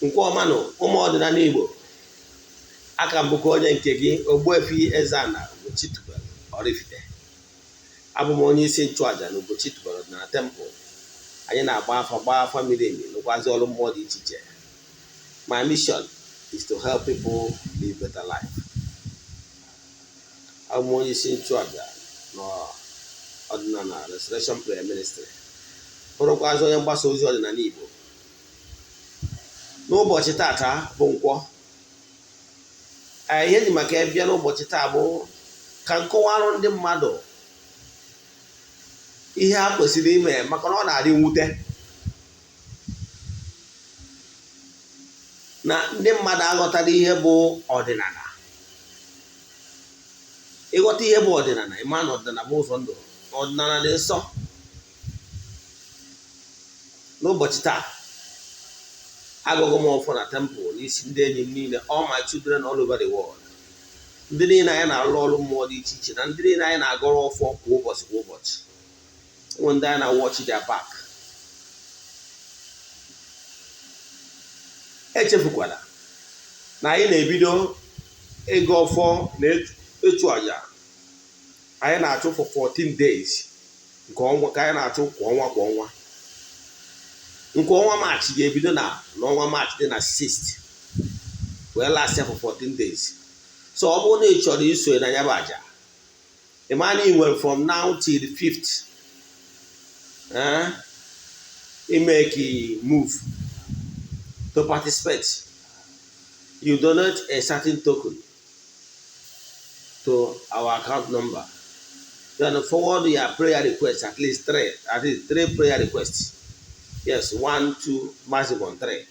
Nkwọ ọma nụ, ụmụ ọdịnala Igbo. Aka m bụkwa onye nke gị, Ogbuefi Eze-Ana Ugochi tubelu Oraifite. Abụ m onye isi nchụaja na Ugochi tubelu ọdịnala temple. Anyị na-agba afa, gbaa afa miri emi, rụkwazi ọrụ mmụọ dị iche iche. My mission is to help people live better life. Abụ m onye isi nchụaja na ọdịnala Restoration Prayer Ministry, bụrụkwazị onye mgbasa ozi ọdịnala Igbo. N'ụbọchị tata bụ nkwọ, ihe ji maka bịa n'ụbọchị taa bụ ka m kọwarụ ndị mmadụ ihe ha kwesịrị ime, maka na ọ na-adị mwute na ndị mmadụ aghọtara ihe bụ ọdịnala. Ịghọta ihe bụ ọdịnala, ịma na ọdịnala bụ ụzọ ndụ, ọdịnala dị nsọ. N'ụbọchị taa, agọgo m ọfọ na temple n'isi ndị enyi m niile, all my children all over the world, ndị niile anyị na-arụ ọrụ mmụọ dị iche iche na ndị niile anyị na-agọrọ ọfọ kwa ụbọchị kwa ụbọchị, ụmụ ndị anyị na-watch their back. Echefukwala na anyị na-ebido ịgọ ọfọ na ịchụ aja anyị na-achụ for 14 days nke ọnwa ka anyị na-achụ kwa ọnwa kwa ọnwa. Nke ọnwa Maachị ga-ebido na n'ọnwa Maachị dị na 6 wee last for 14 days. So ọ bụrụ na ị chọrọ isonye na ya bụ aja, ị ma na ị nwere from now till the 5th ime ka move to participate. You donate a certain token to our account number, then forward your prayer request, at least three prayer requests. Yes, one, two, maximum three.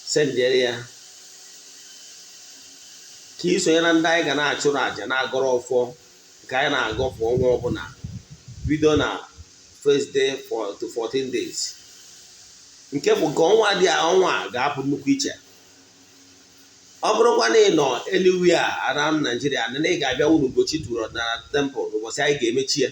Send ya ka ị sonye na ndị anyị ga na-achụrụ àjà, na-agọrọ ọfọ nke anyị na-agọ kwa ọnwa ọbụla, bido na first day for to 14 days. Nke bụ nke ọnwa dị ọnwa a ga-apụ nnukwu iche. Ọ bụrụkwa na ị nọ anywhere around Nigeria na ị ga-abịa ụlọ Ugochi tubelu ọdịnala temple n'ụbọchị anyị ga-emechi ya,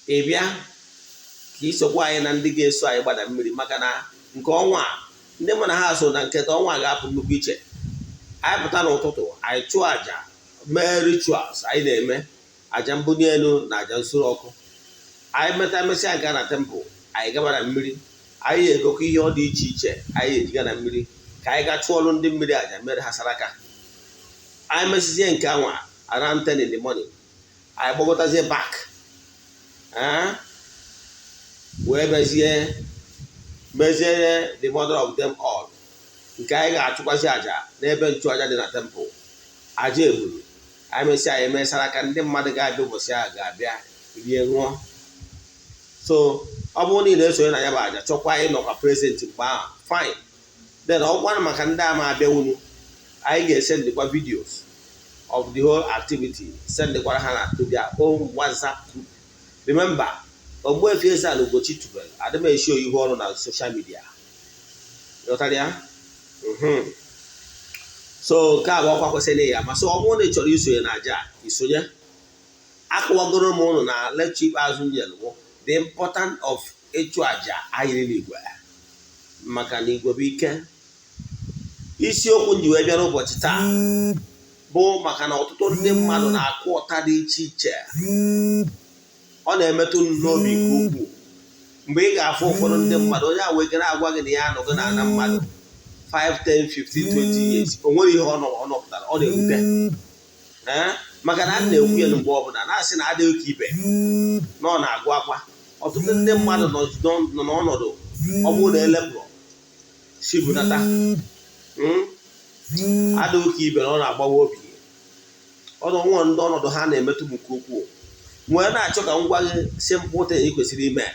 ị bịa ka ị sokwa anyị na ndị ga-eso anyị gbada mmiri, maka na nke ọnwa a, ndị mụ na ha so na nketa ọnwa ga-apụ nnukwu iche. Anyị pụta n'ụtụtụ, anyị chụọ àjà, mee rituals anyị na-eme, àjà mbunye elu na àjà nsure ọkụ. Anyị meta mesịa nke na temple, anyị gaba na mmiri. Anyị egokọ ihe ọ dị iche iche anyị ejiga na mmiri ka anyị gaa chụọlụ ndị mmiri àjà, mere ha saraka. Anyị mesizie nke anwa around 10 in the morning, anyị gbagọtazie back, wee mezie mezie the mother of them all, nke anyị ga-achụkwasị àjà n'ebe nchụaja dị na temple, aja eburu. Anyị mesịa, anyị mesara aka ndị mmadụ ga-abịa ụbọchị ahụ ga-abịa rie, ṅụọ. So ọ bụrụ na ị na-esonye na ya bụ àjà, chọkwa ịnọkwa present mgbe ahụ, fine. Then ọ gwanụ maka ndị ama abịanwunu, anyị ga-esendịkwa videos of the whole activity, sendịkwara ha na to their own WhatsApp group. Remember, Ogbuefi Eze-Ana Ugochi tubelu adị m eshi ihu ọrụ na social media. Ghọtara ya? So nke a bụ ọkwa kwesịrị ya ma. So ọ bụrụ na ị chọrọ isonye na aja, isonye. Akọwagoro m ụnụ na lecture ikpeazụ nyere bụ the importance of ịchụ aja ayịrị n'igwe, maka na igwe bụ ike. Isiokwu m ji wee bịa n'ụbọchị taa bụ maka na ọtụtụ ndị mmadụ na-akụ ọta dị iche iche. Ọ na-emetụ m n'obi nke ukwuu mgbe ị ga-afụ ụfọdụ ndị mmadụ, onye a wee na-agwa gị na ya anọgo na ana mmadụ 5, 10, 15, 20 years, o nwere ihe ọ nọpụtara. Ọ na-ewute, maka na a na-ekwu ya mgbe ọbụla, na-asị na adịghị ka ibe na ọ na-agụ akwa. Ọtụtụ ndị mmadụ nọ n'ọnọdụ ọ bụrụ na elepụrụ si bunata adịghị ka ibe na ọ na-agbawa obi. Ọnụ ndị ọnọdụ ha na-emetụ m nke ukwuu, nwee na-achọ ka m gwa gị simple thing ị kwesịrị ime.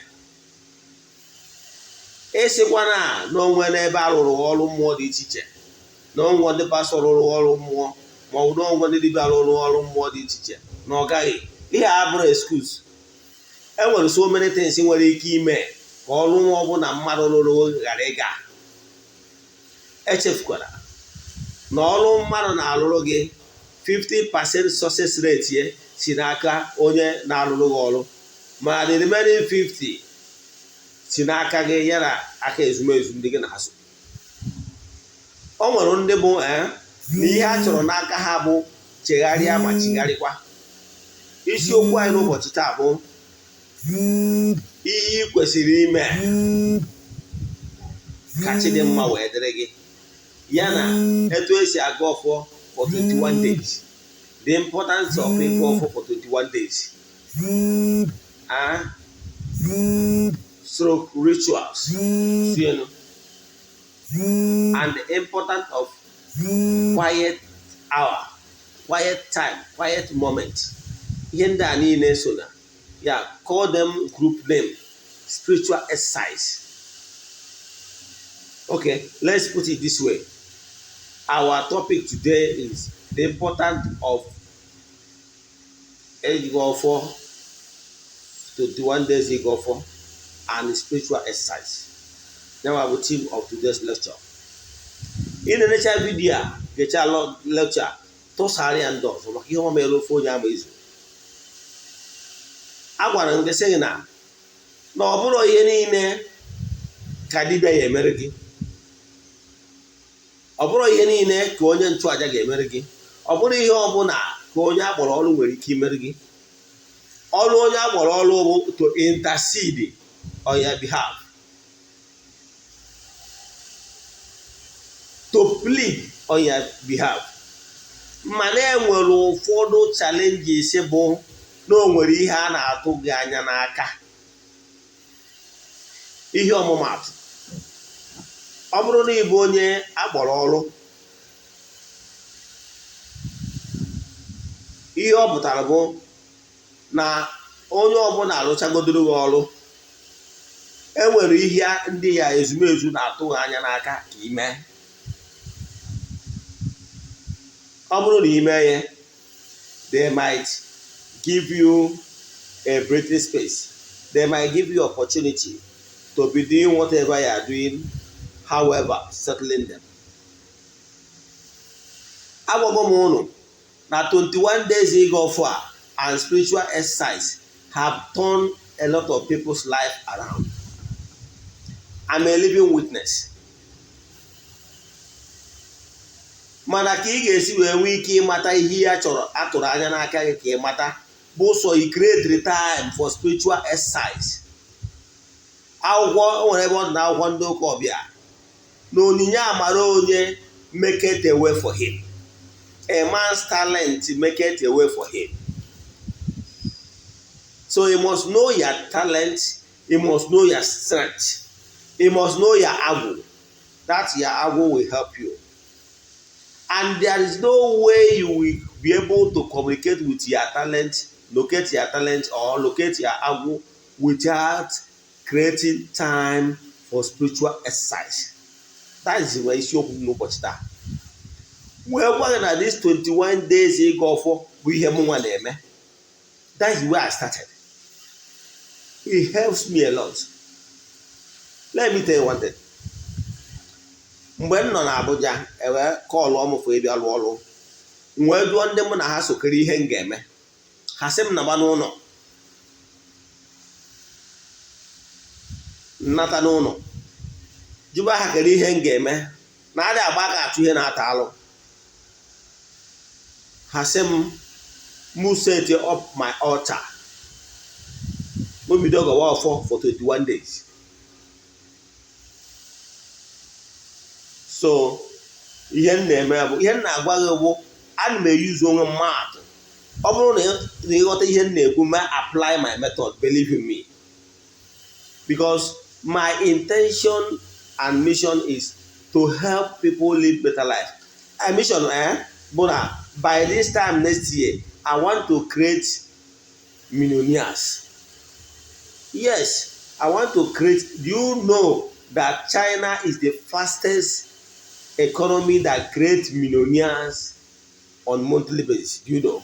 Ịsịkwa na n'onwe n'ebe a rụrụ ọrụ mmụọ dị iche iche, na onwe ndị pastọ rụrụ ọrụ mmụọ, ma ọ bụ n'onwe ndị dibịa rụrụ ọrụ mmụọ dị iche iche, na ọ gaghị, ihe a bụrụ excuse. E nwere so many things nwere ike ime ka ọrụ nwa ọbụla mmadụ rụrụ ghara ịga. Echefukwara na ọrụ mmadụ na-alụrụ gị, 50% success rate ye si n'aka onye na-alụrụ gị ọrụ, ma the remaining 50 Si n'aka gị ya na aka ezumezu ndị gị na-azụ. O nwere ndị bụ na ihe a chọrọ n'aka ha bụ chegharịa ma chigharịkwa. Isiokwu anyị n'ụbọchị taa bụ ihe ị kwesịrị ime ka chi dị mma wee dịrị gị, ya na etu esi agọ ọfọ for 21 days, the importance of ịgọ ọfọ for 21 days stroke rituals sienu, and the importance of quiet hour, quiet time, quiet moment. Ihe ndị a niile so na ya, call them group name spiritual exercise. Okay, let's put it this way. Our topic today is the importance of ịgọ ọfọ, 21 days ịgọ ọfọ and spiritual exercise. Now bụ theme of today's lecture. Ị na-enecha video a, gecha lecture, tụsara ya ndị ọzọ, maka ihe ọ mere ofe onye ama izu. A gwara m gị sị gị na ọ bụrụ ihe niile ka dibịa ya emere gị, ọ bụrụ ihe niile ka onye nchụaja ga-emere gị, ọ bụrụ ihe ọbụla ka onye akpọrọ ọrụ nwere ike imere gị. Ọrụ onye akpọrọ ọrụ bụ to intercede on your behalf, to plead on your behalf. Mana enwere ụfọdụ challenges bụ na o nwere ihe a na-atụ gị anya n'aka. Ihe ọmụmatụ, ọ bụrụ na ị bụ onye akpọrọ ọrụ, ihe ọ pụtara bụ na onye ọbụla arụchagodoro gị ọrụ, enwere ihe ndị ya ezumezu na-atụ gị anya n'aka ka ị mee. Ọ bụrụ na ị mee ya, they might give you a breathing space, they might give you opportunity to be doing whatever you are doing, however settling them. Agwago m ụnụ na 21 days ịgọ ọfọ a and spiritual exercise have turned a lot of people's life around. I'm a living witness. Mana ka ị ga-esi wee nwee ike ịmata ihe ya chọrọ atụrụ anya n'aka gị ka ị mata bụ sọ i create time for spiritual exercise. Akwụkwọ o nwere ebe ọ dị na akwụkwọ ndị ụka ọbịa na onyinye amara onye make it a way for him. A man's talent make it a way for him. So you must know your talent, you must know your strength, you must know your agwụ. That your agwụ will help you. And there is no way you will be able to communicate with your talent, locate your talent or locate your agwụ without creating time for spiritual exercise. That is where isiokwu m n'ụbọchị taa. Wee gwa gị na this 21 days ịgọ ọfọ bụ ihe m nwa na-eme. That is where I started. It helps me a lot. Let me tell you one thing. Mgbe m nọ n'Abuja, ewee call m for ịbịa lụọ ọrụ, m wee jụọ ndị mụ na ha sokere ihe m ga-eme. Ha sị m naba n'ụlọ, nnata n'ụlọ, jụba ha kere ihe m ga-eme na adị agba aka achụ ihe na-ata alụ. Ha sị m mụ set up my altar, mụ bido gọwa ọfọ for 21 days. So ihe m na-eme bụ ihe m na-agwa gị bụ ana m eyuzu onwe m maatụ. Ọ bụrụ na ịghọta ihe m na-ekwu, ma apply my method, believe in me, because my intention and mission is to help people live better life. My mission bụ na by this time next year, I want to create millionaires. Yes, I want to create. Do you know that China is the fastest economy that creates millionaires on monthly basis? Do you know?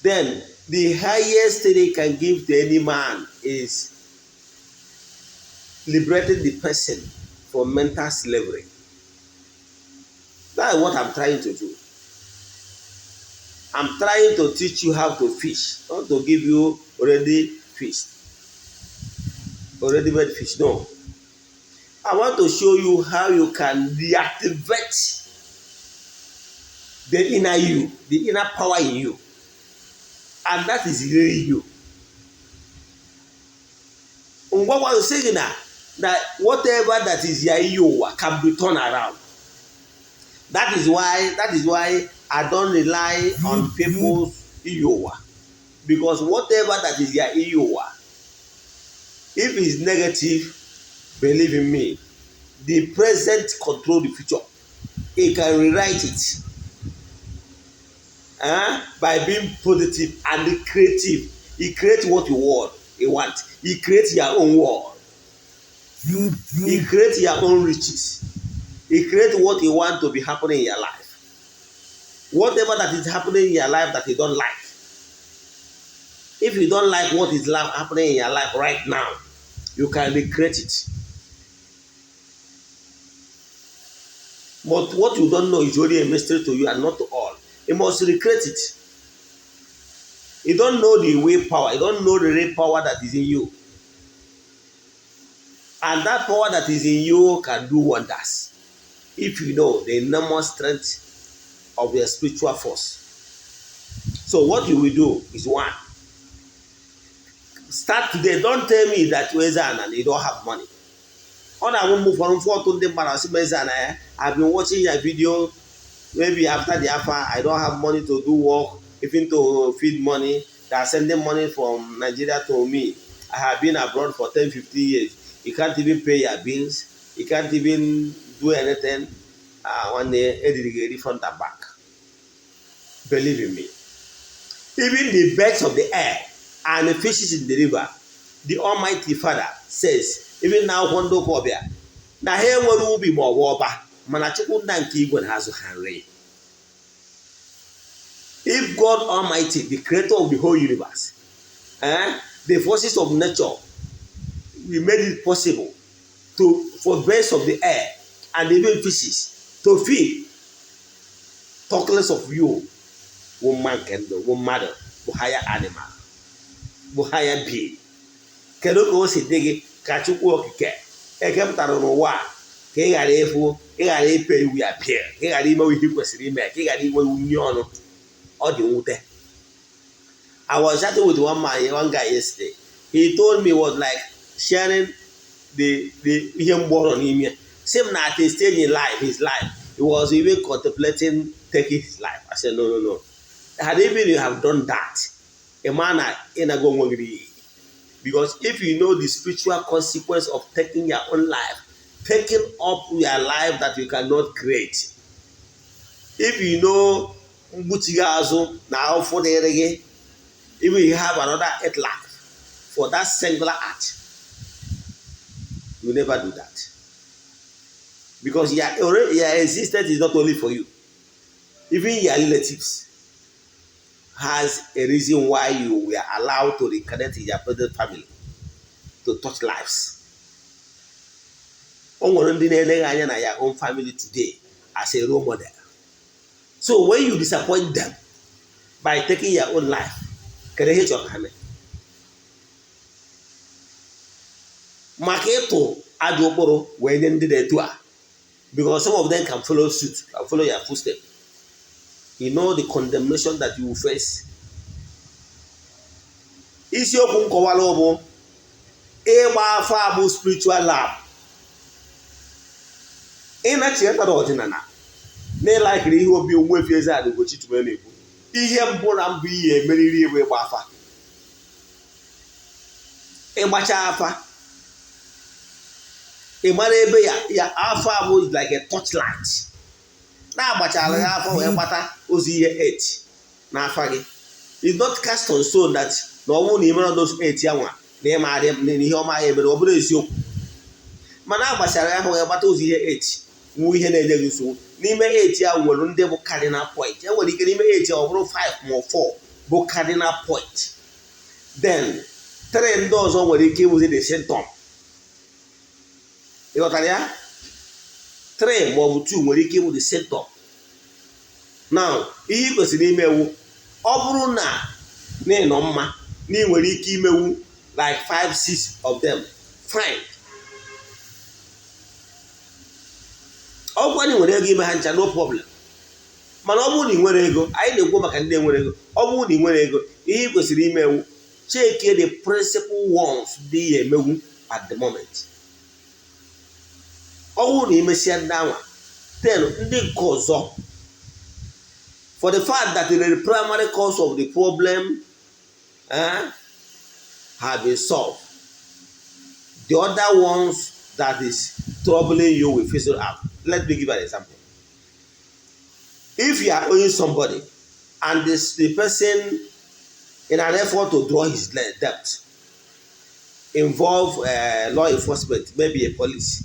Then the highest thing they can give to any man is liberating the person from mental slavery. That is what I'm trying to do. I'm trying to teach you how to fish, not to give you ready fish. Already made fish. No. I want to show you how you can reactivate the inner you, the inner power in you. And that is really you. Ngwagwa sị gị na whatever that is your iyi ụwa can be turned around. That is why I don't rely on people's iyi ụwa. Because whatever that is your iyi ụwa, if it's negative, believe in me, the present control the future. It can rewrite it. By being positive and creative. You create what you want. You want. You create your own world. You create your own riches. You create what you want to be happening in your life. Whatever that is happening in your life that you don't like. If you don't like what is happening in your life right now, you can recreate it. But what you don't know is only a mystery to you and not to all. You must recreate it. You don't know the will power. You don't know the real power that is in you. And that power that is in you can do wonders if you know the enormous strength of your spiritual force. So what you will do is, one, start today. Don't tell me that Eze, you don't have money. Ọ na-abụ mgbe ụfọdụ mfe ọtụ ndị mmadụ asị m, "Eze na ya, I've been watching your video. Maybe after the afa, I don't have money to do work, even to feed money. They are sending money from Nigeria to me. I have been abroad for 10, 15 years. You can't even pay your bills. You can't even do anything." Ah, nwanne, eriri gị eri front and back. Believe in me. Even the birds of the air and the fishes in the river, the Almighty Father says, even na akwụkwọ ndị ụka ọbịa, na ha enwere ubi ma ọ bụ ọba, mana Chukwu Nna nke igwe na-azụ ha nri. If God Almighty, the creator of the whole universe, the forces of nature, we made it possible to for birds of the air and even fishes to feed, talk less of you, woman nke ndụ, bụ mmadụ, bụ higher animal, bụ higher being. Kedu ka o si dị gị ka Chukwu Okike ekepụtara n'ụwa a, ka ị ghara ịfụ, ị ghara ipe iwu ya pịa, ka ị ghara ime ihe ị kwesịrị ime, ka ị ghara inwe unyi ọnụ? Ọ dị mwute. I was chatting with one man, one guy yesterday. He told me, was like sharing the ihe mgbọrọ n'ime ya. Sị m na at a stage in life, his life, he was even contemplating taking his life. I said, No. Had even you have done that, a man ịnago onwe gị n'iyi." Because if you know the spiritual consequence of taking your own life, taking up your life that you cannot create, if you know mgbuchi gị azụ na ahụfụ dịrị gị, even you have another eight life for that singular act, you never do that. Because your existence is not only for you. Even your relatives has a reason why you were allowed to reincarnate in your present family to touch lives. O nwere ndị na-eleghị anya na your own family today as a role model. So when you disappoint them by taking your own life, kedu ihe ị chọrọ ka ha mee? Maka ịtụ ajọ ụkpụrụ wee nye ndị na-etu a, because some of them can follow suit, can follow your footstep. You know the condemnation that you will face. Isiokwu nkọwara bụ ịgba afa bụ spiritual lab. Ịnachietara ọdịnala na ịlakiri ihe obi Ogbuefi Eze-Ana Ugochi tubelu na-ekwu, ihe mbụ na mbụ ihe emeriri bụ ịgba afa. Ịgbacha afa, ị mara ebe ya ya afa bụ like a torchlight na-agbachara ya afa wee gbata ozi ihe 8 n'afa gị. It's not cast on stone that na ọ bụrụ na ị mere those 8 ya nwa na ịma na ihe ọma ya emere. Ọ bụrụ eziokwu, mana agbachara ya ahụ wee gbata ozi ihe 8 nwu ihe na-enye gị nsogbu n'ime 8 ya nwere ndị bụ cardinal point. E nwere ike n'ime 8 ya ọ bụrụ 5 ma 4 bụ cardinal point, then 3 ndị ọzọ nwere ike ịbụzi the symptom. Ị ghọtara ya? 3 ma ọ bụ 2 nwere ike ịbụ the symptom. Now, ihe ị kwesịrị imewu, ọ bụrụ na ịnọ mma na ị nwere ike imewu like 5, 6 of them, Fine. Ọ bụkwa na ị nwere ego ime ha ncha, no problem. Mana ọ bụrụ na ị nwere ego, anyị na-ekwu maka ndị nwere ego. Ọ bụrụ na ị nwere ego, ihe ị kwesịrị ime wụ check the principal ones dị ya emewu at the moment. Ọ bụrụ na imesịa ndị anwa, then ndị nke ọzọ, for the fact that the primary cause of the problem have been solved, the other ones that is troubling you will fizzle out. Let me give an example. If you are owing somebody and the person, in an effort to draw his debt, involve law enforcement, maybe a police,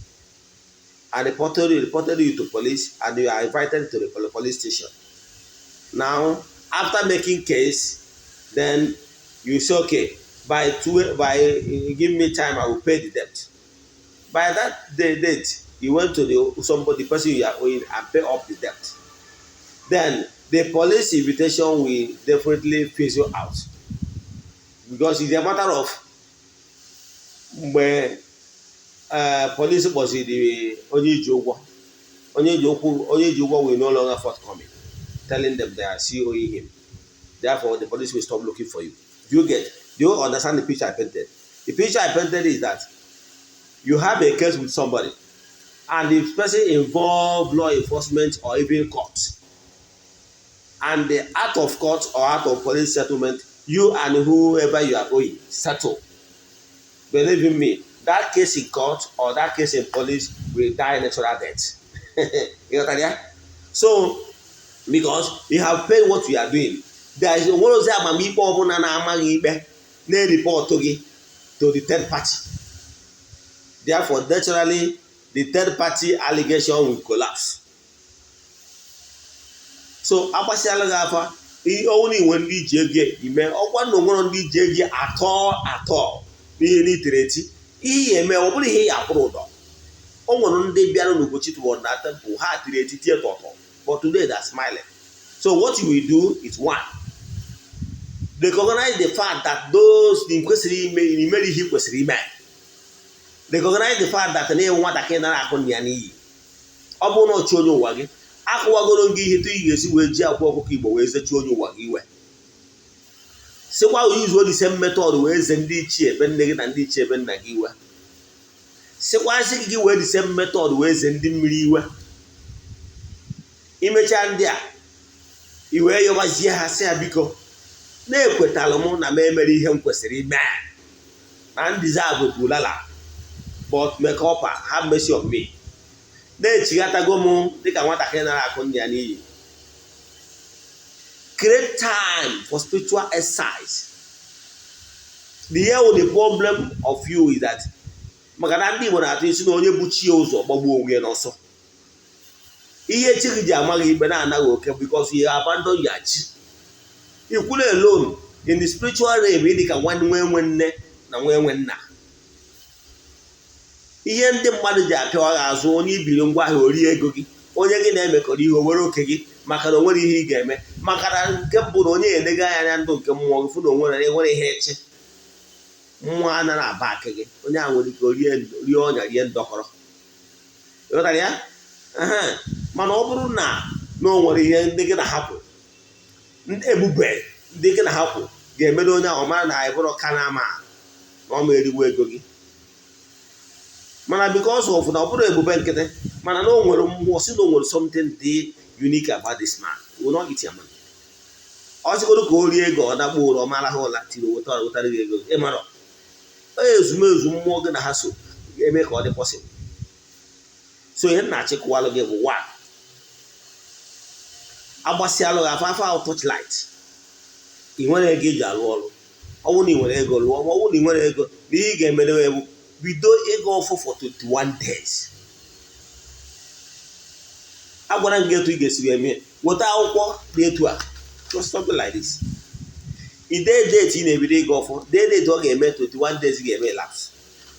and reported you to police, and you are invited to the police station. Now, after making case, then you say, "Okay, by two, by give me time, I will pay the debt." By that day date, you went to the somebody, the person you are owing, and pay up the debt. Then the police invitation will definitely fizzle out because it's a matter of mgbe police kpọziri onye ji ụgwọ, onye ji okwu, onye ji ụgwọ will no longer forthcoming, telling them they are still owing him. Therefore, the police will stop looking for you. Do you get? Do you understand the picture I painted? The picture I painted is that you have a case with somebody and the person involve law enforcement or even court, and the out of court or out of police settlement, you and whoever you are owing settle. Believe in me, that case in court or that case in police will die natural death. You got that? So because you have paid what you are doing, there is onwere ozi amamikpe ọbụla na-amaghị ikpe na-ereport gị to the third party. Therefore, naturally, the third party allegation will collapse. So agbasiala gị afa, ọnwụ na inwe ndị iji ego ime ọkwa na onwere ndị iji ego atọ atọ n'ihe n'itere eti ihe ya eme, ọ bụrụ ihe ya akwụrụ ụdọ. O nwere ndị bịara n'Ugochi toward na temple, ha tiri eti tie tọtọ, but today they are smiling. So what you will do is, one, recognize the fact that those kwesịrị ime imere ihe kwesịrị ime. Recognize the fact that na ịnwe nwatakịrị nara akụ ya n'iyi. Ọ bụrụ na ọchị onye ụwa gị akụwagoro gị ihe tụ ị ga-esi wee ji akwa ọkụkọ Igbo wee zechi onye ụwa gị iwe, sịkwa use the same method wee ze ndị ichie ebe nne gị na ndị ichie ebe nna gị iwe, sịkwasị gị wee the same method wee ze ndị mmiri iwe. Imechaa ndị a, i wee yọbazie ha, sị ha, biko, na-ekwetalụ m na m emere ihe m kwesịrị ime na m deserve bulala, but make up, have mercy on me, na-echighatago m dịka nwatakịrị nara akụ nna ya n'iyi. Create time for spiritual exercise. The here the problem of you is that maka na ndị Igbo na-atụ isi na onye bụ chi ya ụzọ gbagbuo onwe ya n'ọsọ. Ihe chi gị ji amaghị ikpe na-anaghị oke because you abandon your chi. Ikwulu alone in the spiritual realm, dị ka nwanne nwe nwe nne na nwe nwe nna. Ihe ndị mmadụ ji apịawa gị azụ, onye ibiri ngwa ahịa orie ego gị, onye gị na-emekọrọ ihe o were oke gị, maka na o nwere ihe ị ga-eme, maka na nke mbụ na onye ga-enega anya na ndụ nke mmụọ gị fụ na onwere enwere ihe echi mmụọ anaghị aba akị gị. Onye a nwere ike rie ọnya, rie ndọkọrọ. Ịghọtara ya? Mana ọ bụrụ na na o nwere ihe ndị gị na ha kwụ, ndị ebube ndị gị na ha kwụ ga-emere onye ahụ mara na anyị bụrụ ka na ama na ọ ma erigbo ego gị. Mana because of na ọ bụrụ ebube nkịtị, mana na o nwere mmụọ si na o nwere something dị unique about this man, will not eat your money. Ọ sịgodo ka o rie ego, ọ dakpuo ụra, ọ mara ha ụla tiri wetara wetara gị ego. Ị mara ezumezu mmụọ gị na ha so ga-eme ka ọ dị possible. So ihe m na-achịkọwalụ gị bụ, one, agbasịalụ gị afọ afọ ahụ torchlight, ị nwere ego iji alụ ọrụ. Ọ bụrụ na ị nwere ego, lụọ. Ma ọ bụrụ na ị nwere ego, na ihe ị ga-emerewe bụ bido ịga ọfụ for 21 days. Agwara m gị etu ị ga-esi wee mee. Weta akwụkwọ dị etu a, just something like this. I dee date ị na-ebido ịga ọfụ, dee date ọ ga-eme 21 days ga-eme lapse,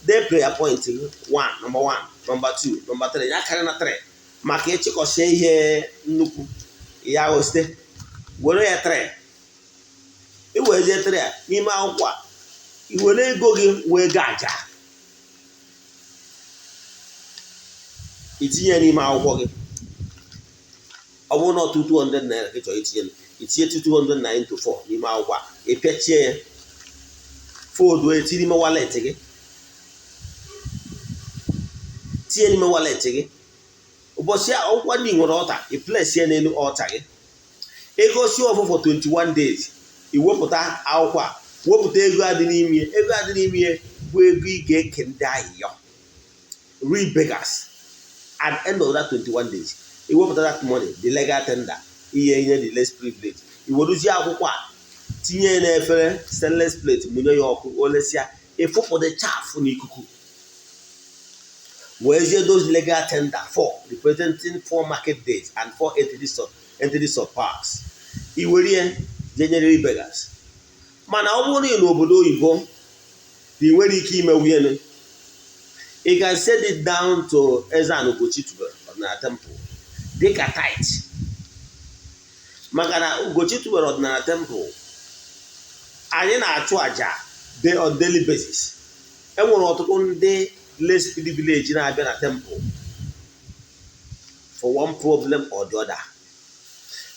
dee prayer point gị, 1, number 1, number 2, number 3, ya karịa na 3 maka ịchịkọsie ihe nnukwu ya ahụ site were ya 3. I werezie 3 a n'ime akwụkwọ a, i were ego gị wee gaa aja. Itinye ya n'ime akwụkwọ gị. Ọ bụrụ na ọtụ ₦200 ka ị chọrọ itinye, itinye 200 naira into 4 n'ime akwụkwọ a, ịpịachie ya, fold etinye n'ime wallet gị, tinye n'ime wallet gị. Ụbọchị akwụkwọ ndị nwere altar, ị place ya n'elu altar gị. Egosi ọfụ for 21 days, iwepụta akwụkwọ a, wepụta ego adị n'ime. Ego adị n'ime bụ ego ị ga-eke ndị ahịhịa, real beggars. At the end of that 21 days, iwepụta that money, the legal tender, ihe nye the less privilege. Iweruzie akwụkwọ a, tinye ya n'efere stainless plate, mụnye ya ọkụ, olesịa, ịfụpụ the chaff n'ikuku, werezie those legal tender four representing four market days and four entities of powers, iwerie jee nyere beggars. Mana ọ bụrụ na ị n'obodo oyibo na ị nwere ike ime wunyenu, you can send it down to Eze-Ana Ugochi Tubelu Ọdịnala Temple dịka tithe, maka na Ugochi Tubelu Ọdịnala Temple, anyị na-achụ àjà day on daily basis. Enwere ọtụtụ ndị less privilege na-abịa na temple for one problem or the other.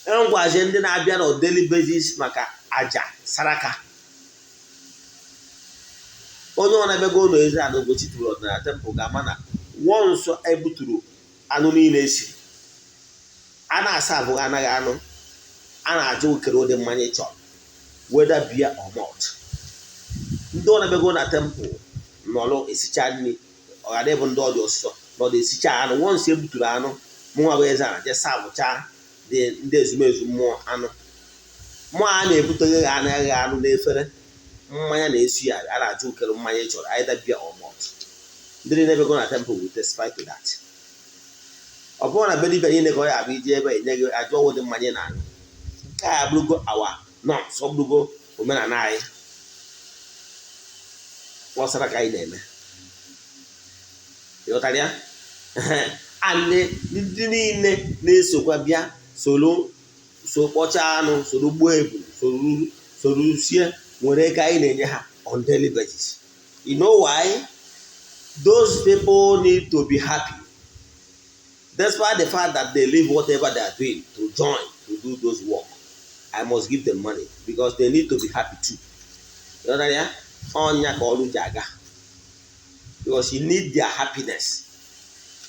Enwekwazi ndị na-abịa na daily basis maka àjà saraka. Onye ọ na-abịago ụlọ Eze-Ana Ugochi Tubelu Ọdịnala Temple ga-ama na once ebuturu anụ niile esiri, a na-asa abụghị anaghị anụ, a na-ajụ okere ụdị mmanya ị chọrọ, whether beer or malt. Ndị ọ na-abịago na temple nọrọ esicha nri, ọ ghara ịbụ ndị ọ dị ọsụsọ nọdụ esicha anụ. Once ebuturu anụ, mụnwa bụ Eze-Ana je sabụcha ndị ezumezu mmụọ anụ. Mmụọ a na-ebuteghị ha anaghị anụ n'efere, mmanya na-esu ya, a na-ajụ okere mmanya ị chọrọ, either beer or malt. Ndị niile bịago na temple will testify to that. Ọ bụrụ na be dibịa niile ka ọ ya abụ ije ebe enye gị ajụ ụdị mmanya na-aṅụ. Nke a abụrụgo our norms, ọ bụrụgo omenala anyị, gbasara ka anyị na-eme. Ịghọtara ya? And ndị niile na-esokwa bịa soro so kpọchaa anụ, soro gbuo ebu, soro sie, nwere ego anyị na-enye ha on daily basis. You know why? Those people need to be happy despite the fact that they leave whatever they are doing to join to do those work. I must give them money because they need to be happy too. Ịghọtara ya? Ọnya ka ọrụ ji aga, because you need their happiness,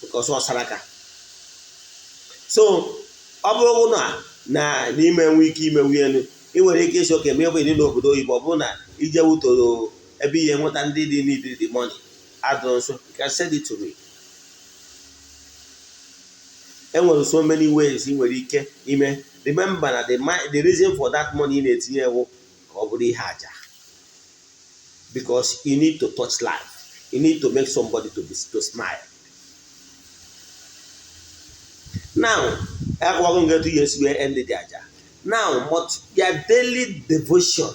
because ọ saraka. So ọ bụrụ na n'ime nwe ike imewu elu, ị nwere ike ịsị oke ma ị bụ n'obodo oyibo, ọ bụrụ na ije wutoro ebe ihe nweta ndị dị need the money adịrọ nso, you can send it to me. Enwere so many ways ị nwere ike ime. Remember na the reason for that money ị na-etinye ewu ka ọ bụrụ ihe aja, because you need to touch life, you need to make somebody to smile. Now, akwago m etu ihe si wee end the aja. Now, but your daily devotion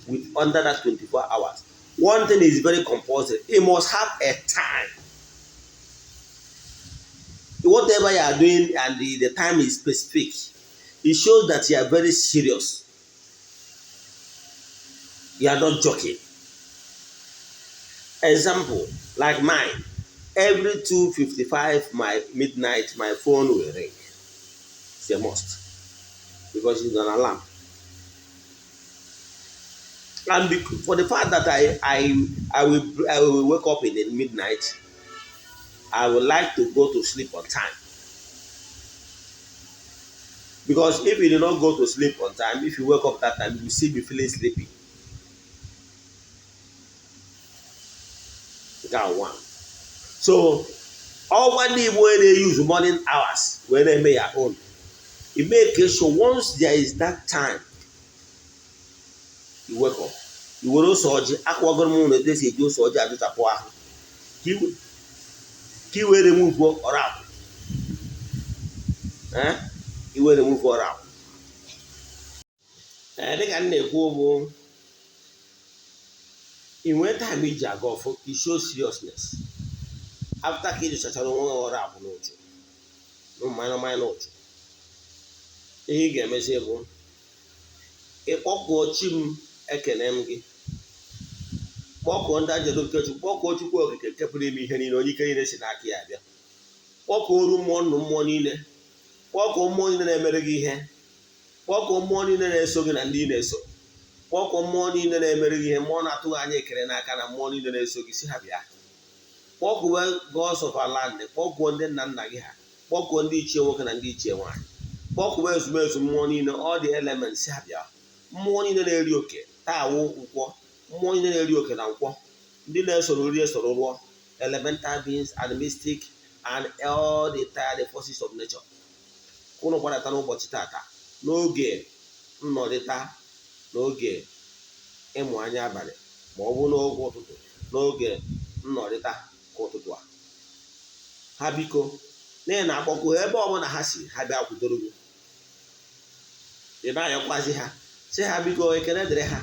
with under that 24 hours, one thing is very compulsory: you must have a time. Whatever you are doing and the time is specific, it shows that you are very serious, you are not joking. Example, like mine, every 2:55 my midnight, my phone will ring. It's a must because it's an alarm. And for the fact that I will wake up in the midnight, I would like to go to sleep on time, because if you do not go to sleep on time, if you wake up that time, you will still be feeling sleepy. Nke one. So ọgwa ndị Igbo na-use morning hours wee na-eme ya own, you make sure once there is that time you wake up, you were ose ọjị. Akwagoro m ụlọ etu esi eji ose ọjị ajụchapụ ahụ ka i wee remove ọrụ akwụ, i wee remove ọrụ akwụ. Ee, dịka m na-ekwu, bụ ị nwee time iji aga ọfụ, you show seriousness. After ka ị jụchachara onwe gị ọrụ akwụ n'uchu mmanya mmanya ụchụ, ihe ị ga-emezi bụ ịkpọkuo chi m, ekene m gị, kpọkuo ndị ajọdụ nke Chukwu, kpọkuo Chukwu Okike nke pụrụ ime ihe niile, onye ike niile si n'aka ya abịa. Kpọkọọ oru mmụọ, nnụ mmụọ niile. Kpọkọọ mmụọ niile na-emere gị ihe. Kpọkọọ mmụọ niile na-eso gị na ndị ị na-eso. Kpọkọọ mmụọ niile na-emere gị ihe, mmụọ na-atụghị anya ekele n'aka, na mmụọ niile na-eso gị, si ha bịa. Kpọkuwe gods of our land. Kpọkuo ndị nna nna gị ha. Kpọkuo ndị ichie nwoke na ndị ichie nwaanyị. Kpọkuwe ezumezu mmụọ niile, all the elements, si ha bịa. Mmụọ niile na-eri oke taa wụ nkwọ, mmụọ niile na-eri oke na nkwọ, ndị na-esoro rie, esoro rụọ, elemental beings and mystic and all the tired forces of nature, ụnụ gbadata n'ụbọchị tata, n'oge nnọdịta, n'oge ịmụ anya abalị, ma ọ bụ n'oge ụtụtụ, n'oge nnọrịta ka ụtụtụ a. Ha biko, n'ihi na akpọkọ ebe ọbụla ha si, ha bịa kwudoro gị. Ị na-ayọkwazi ha, sị ha biko, ekele dịrị ha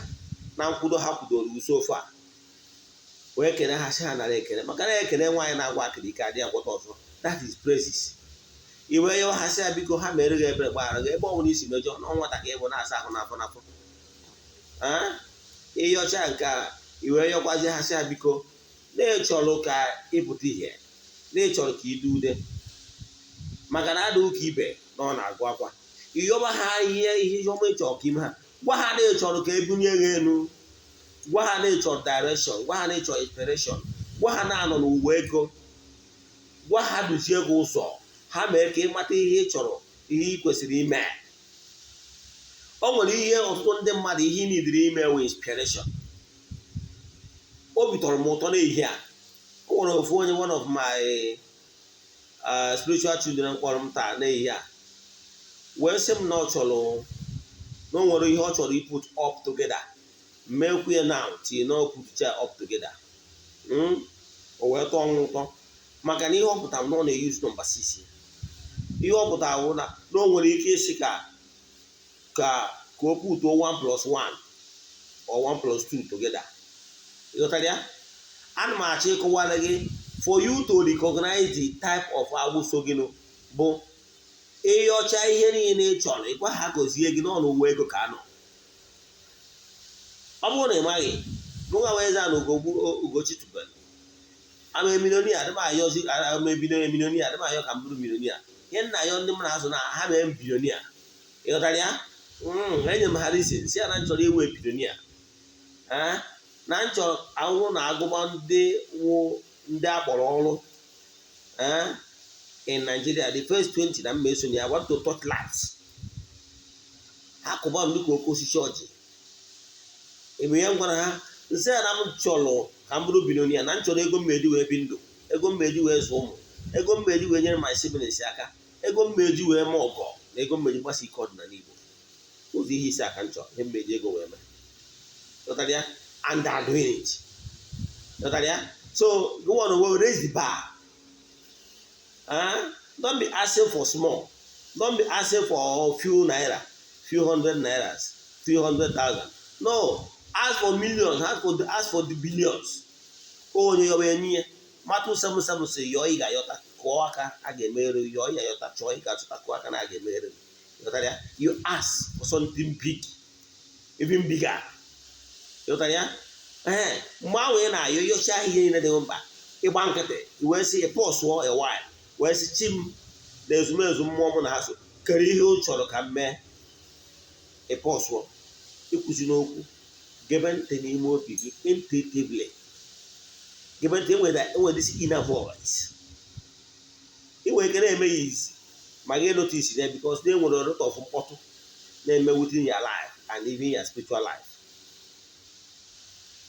na nkwudo ha kwudoro uso ofe a, wee kene ha, sị ha nara ekele, maka na ekele nwaanyị na-agwa akịrị ike adịghị agwọta ọzọ. That is praises. Iwe yọọ ha, sị ya biko, ha mere gị ebere, gbaghara gị ebe ọ bụla isi mejọ na nwata ka ịbụ na-asa ahụ n'afọ n'afọ. Ịyọcha nke a, iwe yọkwazi ha, sị ha biko, na-echọrọ ka ịpụta ihe, na-echọrọ ka ide ude, maka na ada ụka ibe na ọ na-agụ akwa. Ịyọba ha ihe ọma ịchọrọ ka ime ha. Gwa ha na ịchọrọ ka ebunye ha elu. Gwa ha na ịchọrọ direction. Gwa ha na ịchọrọ inspiration. Gwa ha na-anọ n'ụwa ego. Gwa ha duzie gị ụzọ, ha mee ka ịmata ihe ị chọrọ, ihe ị kwesịrị ime. O nwere ihe ọtụtụ ndị mmadụ, ihe ị nidiri ime wụ inspiration. Obi tọrọ m ụtọ n'ehihie a, o nwere ofu onye, one of my spiritual children, kpọrọ m taa n'ehihie a, wee sị m na ọ chọrọ, na o nwere ihe ọ chọrọ put up together. Mmekwu ya now till na put ya up together. O wee tọọ m ụtọ, maka na ihe ọ pụtara na ọ na-use number 6. Ihe ọ pụtara bụ na o nwere ike isi ka o putuo 1 plus 1 or 1 plus 2 together. Ịghọtara ya? Ana m achọ ịkọwara gị, for you to recognize the type of agwụ so gị bụ ịyọcha ihe niile ị chọrọ, ịgwa ha gọzie gị n'ọnụ uwe ego ka anọ. Ọ bụrụ na ị maghị, mụnwa wee zaa na Ugochi tubelu ama millionaire, adị m ayọzi ama ebido millionaire, adị m ayọ ka m bụrụ millionaire. Ihe nna ayọ ndị m na-azụ na ha mee m billionaire. Ịghọtara ya? Enye m ha reason, si ya na m chọrọ iwe billionaire, na m chọrọ ahụhụ na agụba ndị wụ ndị akpọrọ ọrụ in Nigeria, the first 20 na mma esonye. I want to touch lives. Ha kụba m dịka oke osisi ọjị. Ebe ihe m gwara ha, nsị ya na m chọrọ ka m bụrụ billionaire, na m chọrọ ego mmeji wee bi ndụ, ego mmeji wee zụ ụmụ, ego mmeji wee nyere my siblings aka, ego mmeji wee mee ọgọ, na ego mmeji gbasa ike ọdịnala Igbo. Ụzọ ihe isi aka m chọrọ, ihe mmeji ego wee mee. Ghọtara ya? And they are doing it. Ghọtara ya? So go on, we raise the bar. Huh? Don't be asking for small. Don't be asking for few naira, few hundred nairas, few hundred thousand. No, ask for millions, ask for the billions. Onye yọba enyi ya. Matthew 7:7 sị, yọọ, ị ga-ayọta; kụọ aka, a ga-emeghere. Yọọ, ị ga-ayọta; chọọ, ị ga-achọta; kụọ aka na a ga-emeghere. Ghọtara ya? You ask for something big, even bigger. Ghọtara ya? Ee, mgbe ahụ ị na-ayọ, yọchaa ihe niile dị mkpa, ịgba nkịtị, wee sị, pọsụọ a while, wee sị, chi m na ezumezu mmụọ mụ na ha so kere ihe o chọrọ ka m mee. Ịpọsụọ, ịkwụzi n'okwu, gebe ntị n'ime obi gị intuitively. Gebe ntị, enwere this inner voice. Ị nwere ike na-eme ya izi ma gị notice ya, because na enwere a lot of mkpọtụ na-eme within your life and even your spiritual life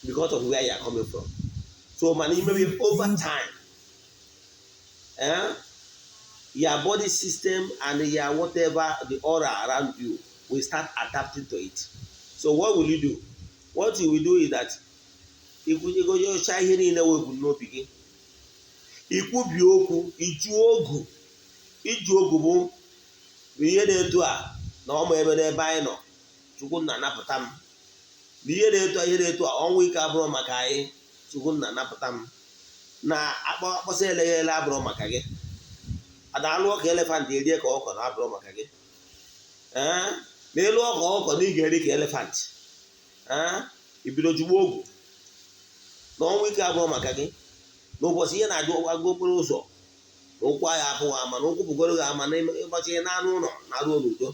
because of where you are coming from. So mana imebe over time, your body system and your whatever, the aura around you will start adapting to it. So what will you do? What you will do is that igocha ihe niile wee n'obi gị, ikwubi okwu, iju ogu. Iju ogu bụ ihe na-etu a na ọma ebe n'ebe anyị nọ. Chukwu nna, napụta m na ihe na-etu a, ihe na-etu a, ọnwụ ike abụrụ maka anyị. Chukwu nna, napụta m na akpọ akpọsa eleghị ele abụrụ maka gị, ada alụọ ka elephant erie ka ọkọ na abụrụ maka gị. Ee, na elu ọkọ ọkọ na ị ga-eri ka elephant. Ee, ibido jugbo ogu na ọnwụ ike abụrụ maka gị n'ụbọchị ihe na-ajụ agụ okporo ụzọ. Na ụkwụ agha abụghị ama na ụkwụ bụgoro gị ama na ịgbachi na anụ ụlọ na-arụ n'udo,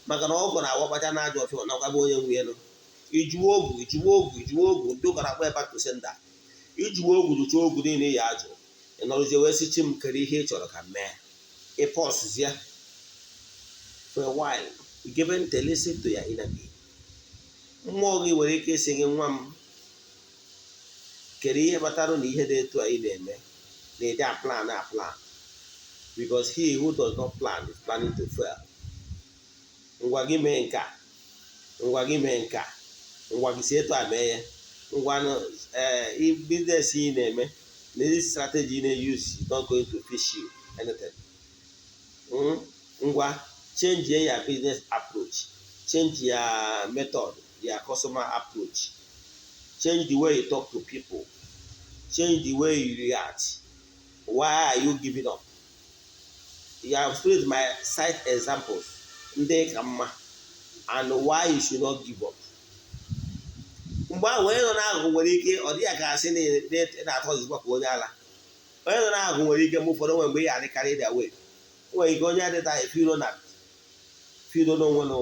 maka na ọgọ na-awakpacha na ajọ ọfịa nakwaba onye nwunye nụ. Ijuwe ogu, ijuwe ogu, ijuwe ogu, ndị ụka na-akpọ back to sender. Ijuwe ogu, jụcha ogu niile ya ajụ, ị nọrụzie wee sị, "Chi m, kere ihe ị chọrọ ka m mee?" Ị pausezie for a while, you give ntị, listen to your inner being. Mmụọ gị nwere ike ịsị gị, "Nwa m, kedu ihe kpatara na ihe dị etu a ị na-eme na ịdị a plan a plan? Because he who does not plan is planning to fail. Ngwa, gị mee nke a, ngwa, gị mee nke a, ngwa, gị si etu a mee ya. Ngwa, ee, business ị na-eme na this strategy ị na-use is not going to fish you anything. Ngwa, change your business approach, change your method, your customer approach, change the way you talk to people, change the way you react. Why are you giving up?" Your spirit might cite examples ndị ka mma and why you should not give up. Mgbe ahụ, onye nọ n'akụkụ nwere ike ọ dịghị ka asị na ị na-atọ ozugbo ka onye ala. Onye nọ n'akụkụ nwere ike mgbe ụfọdụ nwere mgbe ị adịkarị ịdị away, nwere ike onye adịta feel na feel n'onwe na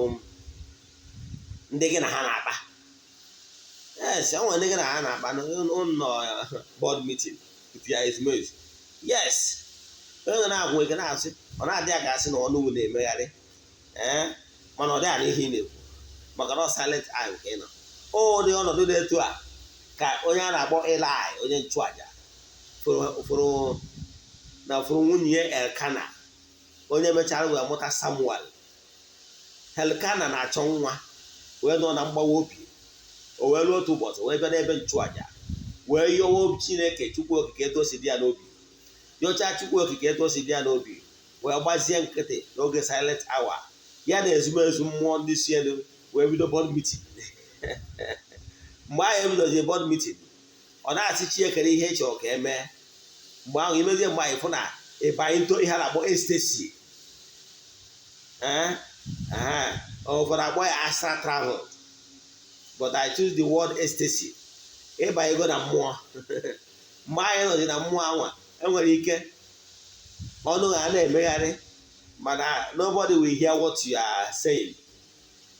ndị gị na ha na-akpa. Yes, o nwere ndị gị na ha na-akpa n'ụlọ board meeting with your ezumezu. Yes, onye nọ na-agwụ ike na-asị, ọ na-adị ya ka asị na ọnụ na-emegharị, ee, mana ọ dịghị ihe ị na-ekwu, maka na ọ silent eye ka ị nọ. Ụdị ọnọdụ dị etu a ka onye a na-akpọ Eli, onye nchụaja, fụrụ na fụrụ nwunye ya Elkana, onye mechara wee mụta Samuel. Elkana na-achọ nwa wee nọ na mgbawa obi. O wee ruo otu ụbọchị, wee bịa n'ebe nchụaja, wee yọwa Chineke, Chukwu Okike, etu o si dị ya n'obi. Yọchaa Chukwu Okike etu o si dị ya n'obi, wee gbazie nkịtị n'oge silent hour ya na ezumezu mmụọ ndị si elu wee bido board meeting. Mgbe ahụ ebidozie board meeting, ọ na-asị chi ekere ihe ị chọrọ ka emee. Mgbe ahụ imezie, mgbe anyị fụ na ịbanye nto ihe a na-akpọ ecstasy, ee, ụfọdụ akpọ ya astral travel, but I choose the word ecstasy, ịbanyego na mmụọ. Mgbe anyị nọzi na mmụọ anwa, enwere ike ọnụ ga na-emegharị, mana nobody will hear what you are saying.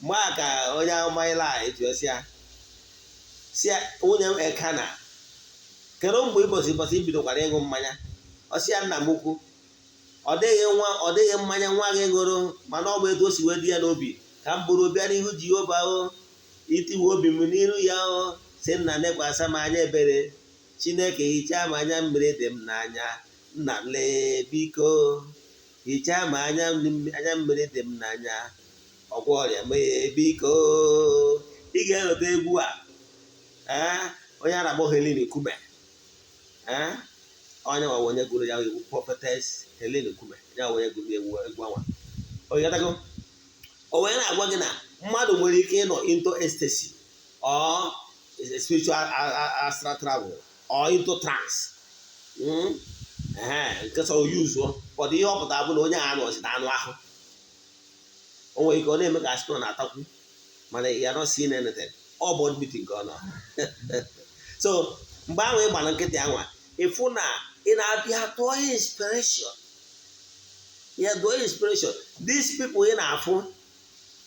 Mgbe a ka onye amụma Eli jụọ sị ya, si ya, "Nwunye m Elkana, kedu mgbe ịbọsị ịbọsị ibidokwara ịṅụ mmanya?" Ọ sị ya, "Nna m ukwu, ọ dịghị nwa, ọ dịghị mmanya nwa gị ṅụrụ, mana ọ bụ etu o si wee dị ya n'obi ka m bụrụ bịa n'ihu Jehova, o itiwe obi m n'iru ya, o si nna nekwasa m anya ebere. Chineke, hichaa m anya mmiri dị m n'anya. Nna m, lee, biko hichaa m anya mmiri dị m n'anya. Ọgwọ ọrịa mee, biko." Ị ga-eweta egwu a, ee, onye a na-akpọ Helen Nkume, ee, onye nwa onye gụrụ ya egwu, Prophetess Helen Nkume, ya onye gụrụ egwu egwu anwa. Oyatago o wee na-agwa gị na mmadụ nwere ike ịnọ into ecstasy or spiritual astral travel or into trance nke sọrọ yuzuo. Ụfọdụ ihe ọ pụtara bụ na onye a nọzi na anụ ahụ, o nwere ike ọ na-eme ka asị na ọ na-atakwu, mana ya not seeing anything. Ọ board meeting ka ọ nọ. So mgbe ahụ ị gbara nkịtị anwa, ịfụ na ị na-abịa tụọ inspiration ya, dụọ inspiration. These people ị na-afụ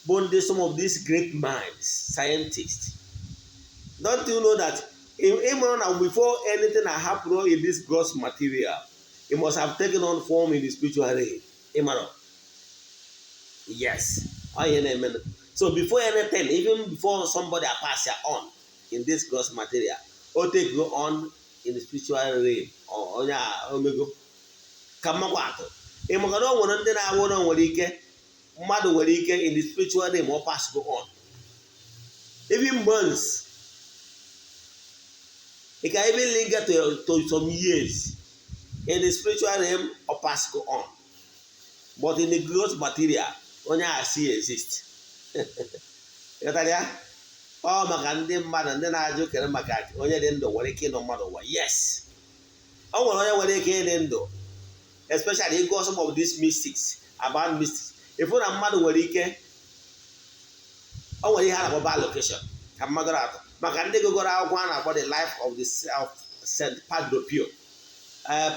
bụ ndị some of these great minds, scientists. Don't you know that ịmụrụ na before anything na happen in this gross material, it must have taken on form in the spiritual realm? Ịmara? Yes, ọ ihe na-eme. So before anything, even before somebody pass on in this gross material, o take go on in the spiritual realm. Onye a omego ka mmakwa atụ. Ị maka na o nwere ndị na-awụ na nwere ike mmadụ nwere ike in the spiritual realm ọ pass go on even months. It can even linger to some years in the spiritual realm or pass go on, but in the gross material, onye a still exist. Ghọtara ya? Ọ maka ndị mmadụ ndị na-ajụ kere maka onye dị ndụ nwere ike ịnọ mmadụ ụwa. Yes, o nwere onye nwere ike ịdị ndụ, especially ịgụọ some of these mystics, about mystics, ịfụ na mmadụ nwere ike o nwere ihe a na-akpọ bilocation. Ka mmadụ atọ maka ndị gụgọrọ akwụkwọ a na-akpọ The Life of Saint Padre Pio,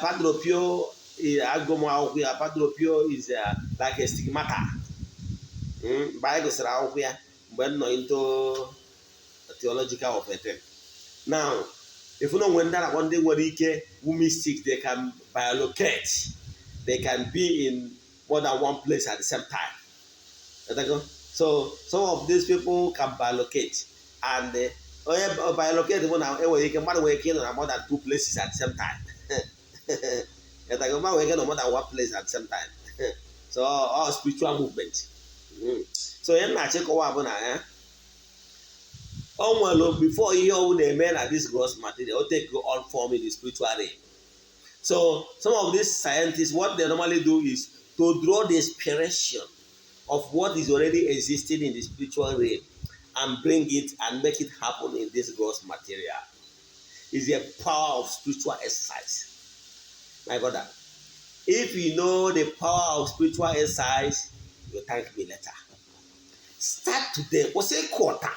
Padre Pio. Agụ m akwụkwọ ya. Padre Pio is like a stigmata. Mgbe anyị gụsịrị akwụkwọ ya, mgbe m nọ into theological of a now, if na onwe ndị na-akpọ ndị nwere ike wu mystic, they can bilocate, they can be in more than one place at the same time. So some of these people can bilocate, and onye bilocate bụ na enwere ike, mmadụ nwere ike ịnọ na more than two places at the same time. Mmadụ nwere ike nọ more than one place at the same time. So all spiritual movement. So ihe m na-achịkọwa bụ na ya o nwere, before ihe ọwụ na-eme na this gross material, o take all form in the spiritual realm. So some of these scientists, what they normally do is to draw the inspiration of what is already existing in the spiritual realm and bring it and make it happen in this gross material. Is the power of spiritual exercise. My brother, if you know the power of spiritual exercise, you thank me later. Start today. Kwụsị ịkụ ọta.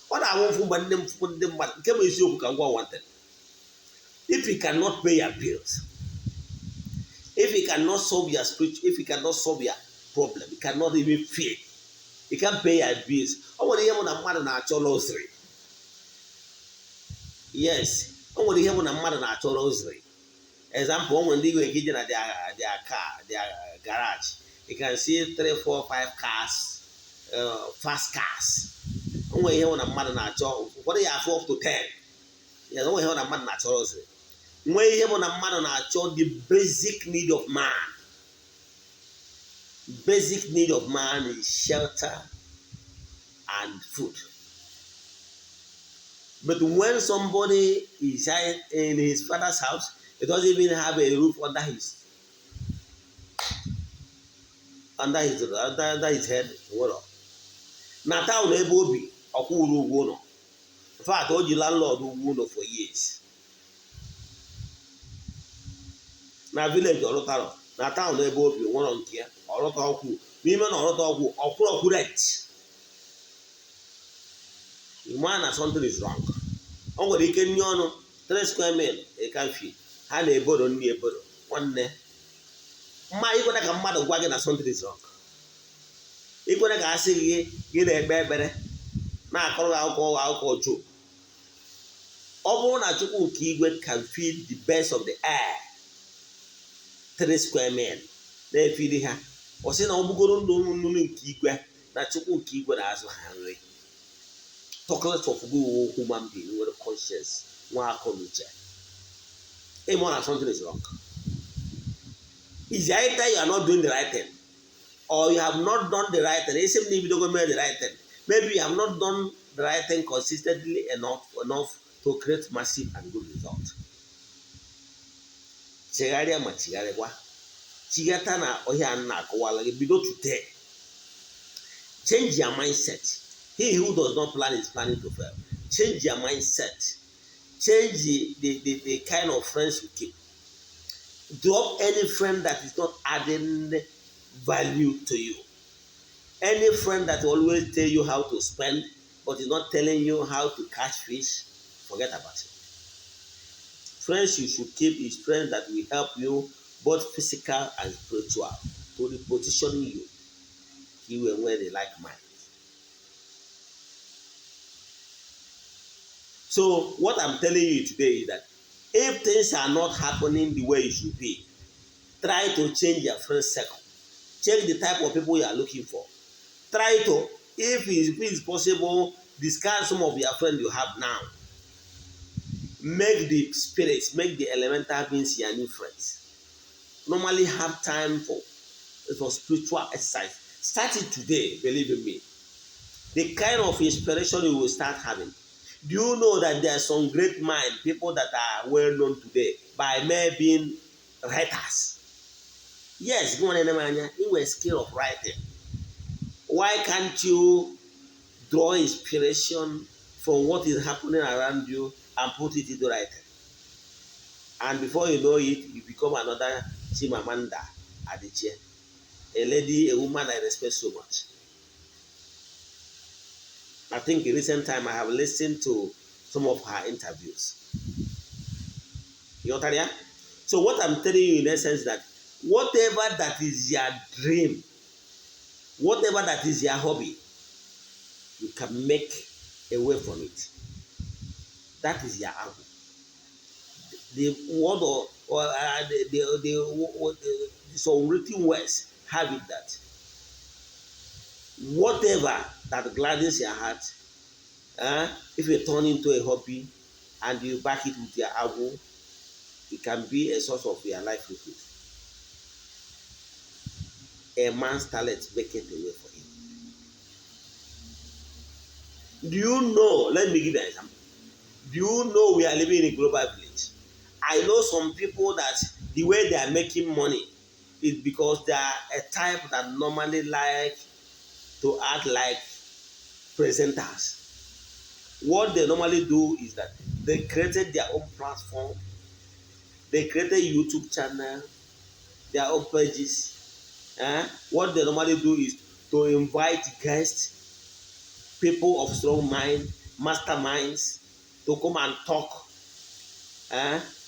Ọ na-awụ mfụ mgbe ndị mfụ ndị mmadụ, nke bụ eziokwu ka ngwa one thing. If you cannot pay your bills, if you cannot solve your spiritual, if you cannot solve your problem, you cannot even feed, you can't pay your bills. O nwere ihe mụ na mmadụ na-achọ luxury. Yes, o nwere ihe mụ na mmadụ na-achọ luxury. Example, o nwere ndị nwere ike ije na their car, their garage, you can see three, four, five cars, fast cars. O nwere ihe mụ na mmadụ na-achọ, ụfọdụ ya afụ up to 10. Yes, o nwere ihe mụ na mmadụ na-achọ luxury. Nwee ihe bụ na mmadụ na-achọ the basic need of man. Basic need of man is shelter and food. But when somebody is in his father's house, he doesn't even have a roof under his head. Nwere na town ebe obi ọkwụrụ ụgwọ ụlọ. In fact, o ji landlord ụgwọ ụlọ for years. Na village ọlụtarọ, na town ebe obi nwere nke ya ọlụta ọkwụ n'ime na ọlụta ọkwụ ọkwụrụ ọkwụ rent. Ịma na something is wrong. O nwere ike nri ọnụ 3 square meal can feed ha na-eboro nri eboro. Nwanne mma, ikwere ka mmadụ gwa gị na something is wrong, ikwere ka a sị gị gị na-ekpe ekpere na-akọrọ gị akụkọ Job. Ọ bụrụ na Chukwu nke igwe can feed the birds of the air 3 square meal na-efidi ha, ọ sị na ọ bụgoro ndụ nnụnụ nke igwe, na Chukwu nke igwe na-azụ ha nri, talk less of gị human being nwere conscience, nwa akọ na uche. Ịmụ na something is wrong is either you are not doing the right thing or you have not done the right thing. Isi m na ibidogo mee the right thing, maybe you have not done the right thing consistently enough to create massive and good result. Chegharịa ma chigharịkwa, chighata na ọhịa a na-akọwala gị. Bido today, change your mindset. He who does not plan is planning to fail. Change your mindset. Change the kind of friends you keep. Drop any friend that is not adding value to you. Any friend that always tell you how to spend but is not telling you how to catch fish, forget about it. Friends you should keep is friends that will help you both physical and spiritual to reposition you. Ka i wee nwee the like mind. So what I'm telling you today is that if things are not happening the way it should be, try to change your friend circle. Check the type of people you are looking for. Try to, if it's possible, discard some of your friends you have now. Make the spirits, make the elemental beings your new friends. Normally have time for spiritual exercise. Start it today, believe in me. The kind of inspiration you will start having. Do you know that there are some great mind, people that are well known today by mere being writers? Yes, go on, anya, you skill of writing. Why can't you draw inspiration from what is happening around you and put it into writing? And before you know it, you become another Chimamanda Adichie, a lady, a woman I respect so much. I think in recent time I have listened to some of her interviews. You got ya? So what I'm telling you in essence that Whatever that is your dream, whatever that is your hobby, you can make a way from it. That is your agwụ. The word or the some written words have it that whatever that gladdens your heart, if you turn into a hobby and you back it with your agwụ, it can be a source of your livelihood. A man's talent maketh a way for him. Do you know? Let me give you an example. Do you know we are living in a global village? I know some people that the way they are making money is because they are a type that normally like to act like presenters. What they normally do is that they created their own platform, they created YouTube channel, their own pages. What they normally do is to invite guests, people of strong mind, masterminds, to come and talk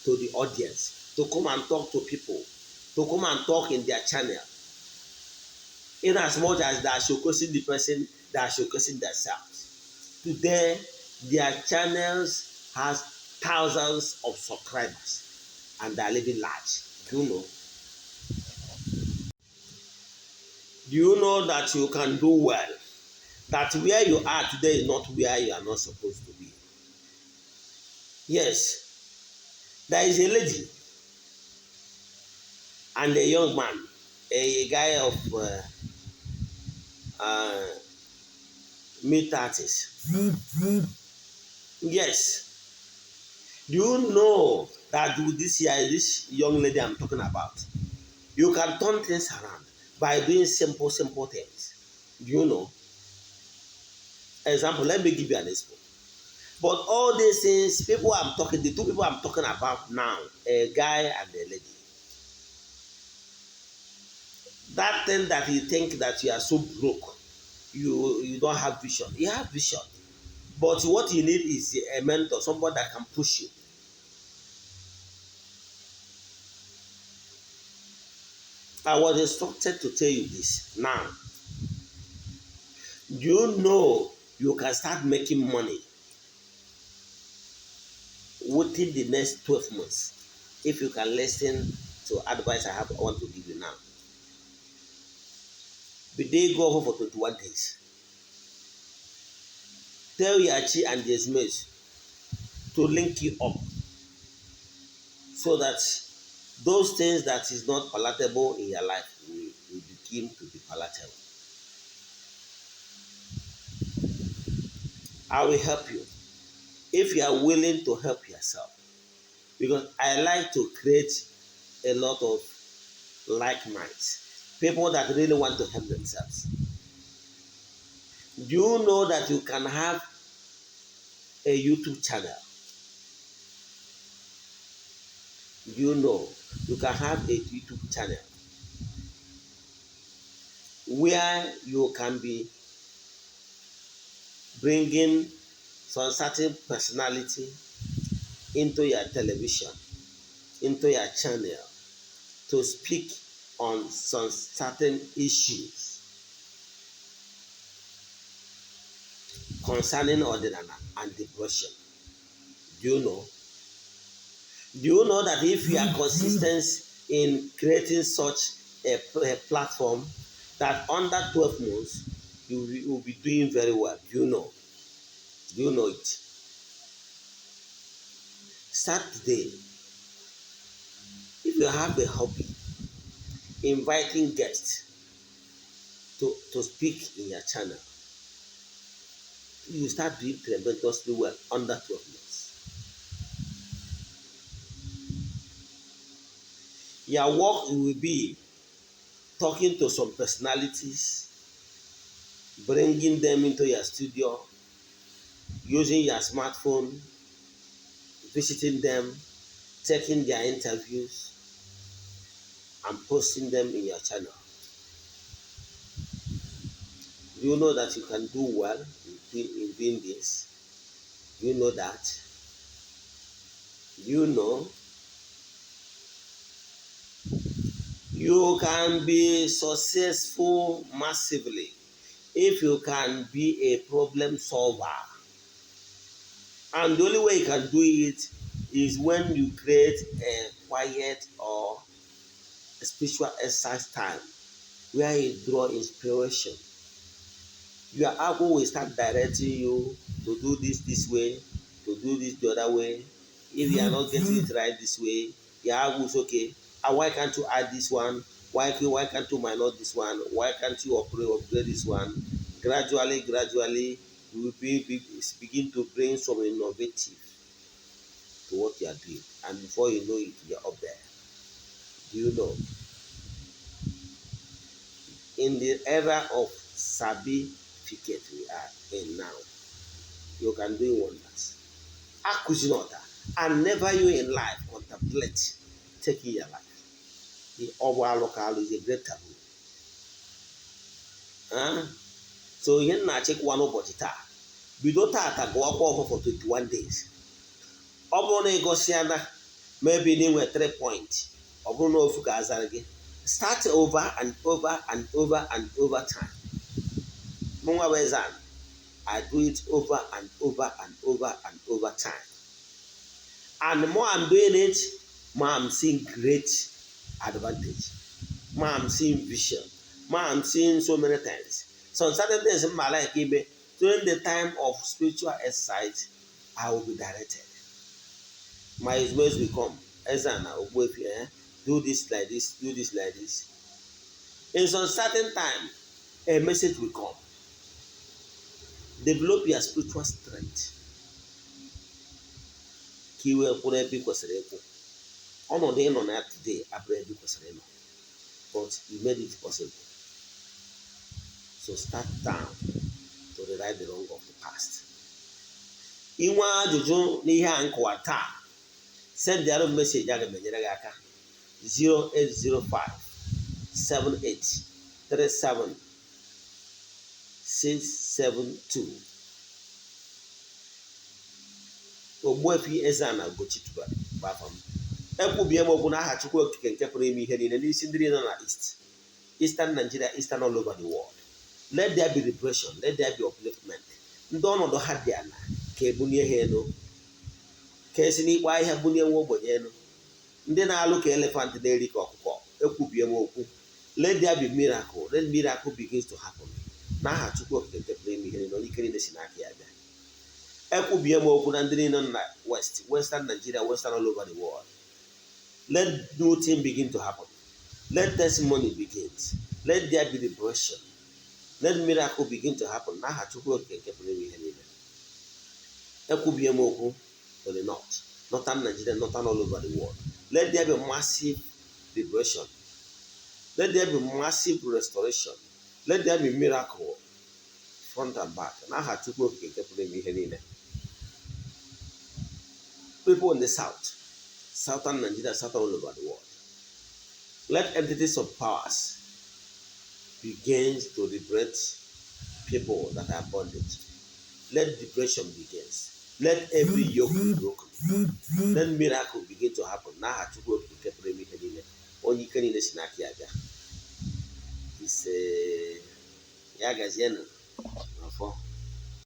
to the audience, to come and talk to people, to come and talk in their channel. In as much as they are showcasing the person, they are showcasing themselves. Today, their channels has thousands of subscribers and they are living large. Do you know? Do you know that you can do well? That where you are today is not where you are not supposed to be. Yes, there is a lady and a young man, a guy of mid-30s. Yes. Do you know that with this year, this young lady I'm talking about, you can turn things around by doing simple, simple things. Do you know? Example, let me give you an example. But all these things, people I'm talking, the two people I'm talking about now, a guy and a lady. That thing that you think that you are so broke, you don't have vision. You have vision. But what you need is a mentor, somebody that can push you. I was instructed to tell you this now. Do you know you can start making money within the next 12 months if you can listen to advice I want to give you now? Be they go for 21 days. Tell your chi and the mates to link you up so that those things that is not palatable in your life will begin to be palatable. I will help you if you are willing to help yourself, because I like to create a lot of like minds, people that really want to help themselves. Do you know that you can have a YouTube channel? Do you know you can have a YouTube channel where you can be bringing some certain personality into your television, into your channel, to speak on some certain issues concerning Odinana and devotion? Do you know? Do you know that if you are consistent in creating such a platform, that under 12 months, you will be doing very well? Do you know? Do you know it? Start today. If you have a hobby, inviting guests to speak in your channel, you start doing tremendously well under 12 months. Your work will be talking to some personalities, bringing them into your studio, using your smartphone, visiting them, taking their interviews, and posting them in your channel. Do you know that you can do well in doing this? Do you know that? Do you know? You can be successful massively if you can be a problem solver. And the only way you can do it is when you create a quiet or a spiritual exercise time where you draw inspiration. Your agwụ will start directing you to do this way, to do this the other way. If you are not getting it right this way, your agwụ is okay. And why can't you add this one? Why can't you minus this one? Why can't you upgrade this one? Gradually, gradually, you will begin to bring some innovative to what you are doing. And before you know it, you're up there. Do you know? In the era of sabificate we are in now, you can do wonders. Akụzinọta, and never you in life contemplate taking your life. The ọbụ alụ ka alụ is a great taboo. Huh? So ihe m na-achịkwa n'ụbọchị taa, bido tata gụwakwa ọfọ for 21 days. Ọ bụrụ na ị gụsịa, maybe na inwe 3 point, ọ bụrụ na ofu ka azara gị, start over and over and over and over time. Mụnwa bụ Eze-Ana, I do it over and over and over and over time, and the more I'm doing it, more I'm seeing great advantage, more I'm seeing vision, more I'm seeing so many things. So certain things in my life ime during the time of spiritual exercise, I will be directed. My ways will come. Eze-Ana Ogbuefi, do this like this, do this like this. In some certain time, a message will come. Develop your spiritual strength ka i wee kwụrụ ebe ị kwesịrị ịkwụ. Ọnọdụ ịnọ na ya today abụrụ ebe ị kwesịrị ịnọ, but you made it possible. So start down to rewrite the wrong of the past. Inwe ajụjụ n'ihe a nkụwa taa, send the message, aga m enyere gị aka. 0805 78 37 672. Ogbuefi Eze-Ana Ugochi tubelu bụ afa m. Ekwubie m okwu n'aha Chukwu Okike nke pụrụ ime ihe niile n'isi ndị niile nọ na East, Eastern Nigeria, Eastern all over the world. Let there be liberation, let there be upliftment. Ndị ọnọdụ ha dị ala, ka ebunie ha elu, ka esi n'ikpo ahịhịa bunie nwa ogbenye elu. Ndị na-alụ ka elephant, na-eri ka ọkụkọ, ekwubie m okwu, let there be miracle, let miracle begins to happen n'aha Chukwu Okike nke pụrụ ime ihe niile, onye ike niile si n'aka ya bịa. Ekwubie m okwu na ndị niile nọ na West, Western Nigeria, Western all over the world, let new thing begin to happen, let testimony begins, let there be liberation, let miracle begin to happen n'aha Chukwu Okike nke pụrụ ime ihe niile. Ekwubie m okwu to the north, northern Nigeria, northern all over the world, let there be massive liberation, let there be massive restoration, let there be miracle front and back n'aha Chukwu Okike nke pụrụ ime ihe niile. People in the south, southern Nigeria, southern all over the world, let entities of powers begin to liberate people that are bondage. Let liberation begins, let every yoke be broken, let miracle begin to happen n'aha Chukwu Okike nke pụrụ ime ihe niile, onye ike niile si n'aka ya bịa. Ise, ya gazienụ n'ọfọ.